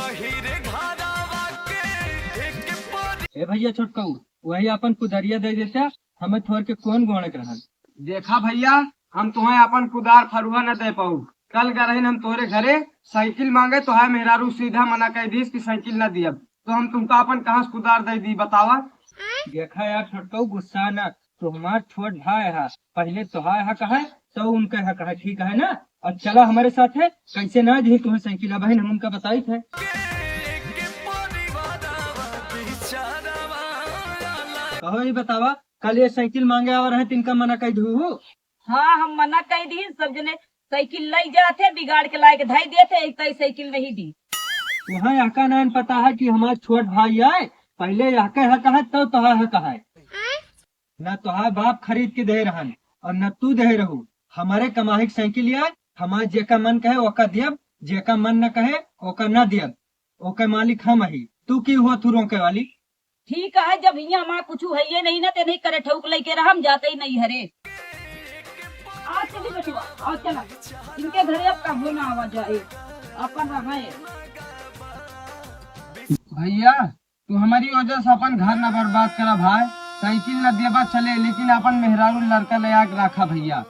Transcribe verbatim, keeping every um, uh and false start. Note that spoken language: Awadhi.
ए भइया छोटकऊ, वही आपन कुदरिया दइ देत्या, हमें थोर के कौन गोणक रहन। देखा भइया, हम तोहैं आपन कुदार फरुहा न दइ पाउब। कल गए रहिन हम तोहरे घरे साइकिल माँगे, तोहैं मेहरारू सीधा मना कइ दीस कि साइकिल न दियब, तउ हम तुमका आपन कहाँ से कुदार दइ दी बतावा। देखा यार छोटकऊ, गुस्सा न, तू हमार छोट भाई है, पहिले तोहार हक है, तउ उनके हक है, ठीक है न? अब चला हमरे साथे, कइसे न दिहिन तोहैं साइकिल, अबहिन हम उनका बताइत है। कहो ई बतावा, कल ये साइकिल माँगे आवा रहे, तिनका मना कइ दिहू हो? हाँ, हम मना कइ दिहिन, सब जने साइकिल लइ जात है, बिगाड़ के लाइके धइ देत है, एक तई साइकिल नहीं दी। तोहैं यहका नाहीं पता है कि हमार छोट भाई आए, पहिले यहके हक है, तउ तोहार हक है। न तोहार बाप खरीद के दे रहन अउर न तू दे रहू। हमरे कमाही के साइकिल आए, हमार जेका मन कहे ओका दियब, जेका मन न कहे ओका न दियब। ओके मालिक हम ही, तू की हुआ थू रोके वाली? ठीक है, जब हियाँ हमार कुछ हइये नहीं न, ते नहीं करे ठौक लइके रह, हम जाते ही नहीं हरे। आ चली बचवा, आओ चला, इनके घरे अब कबो न आवा जाए, अपन रहे। भइया, तू हमरी वजह से अपन घर न बर्बाद करा भाई। साइकिल न देबा चले, लेकिन अपन मेहरारू लड़का ले आके रखा भइया।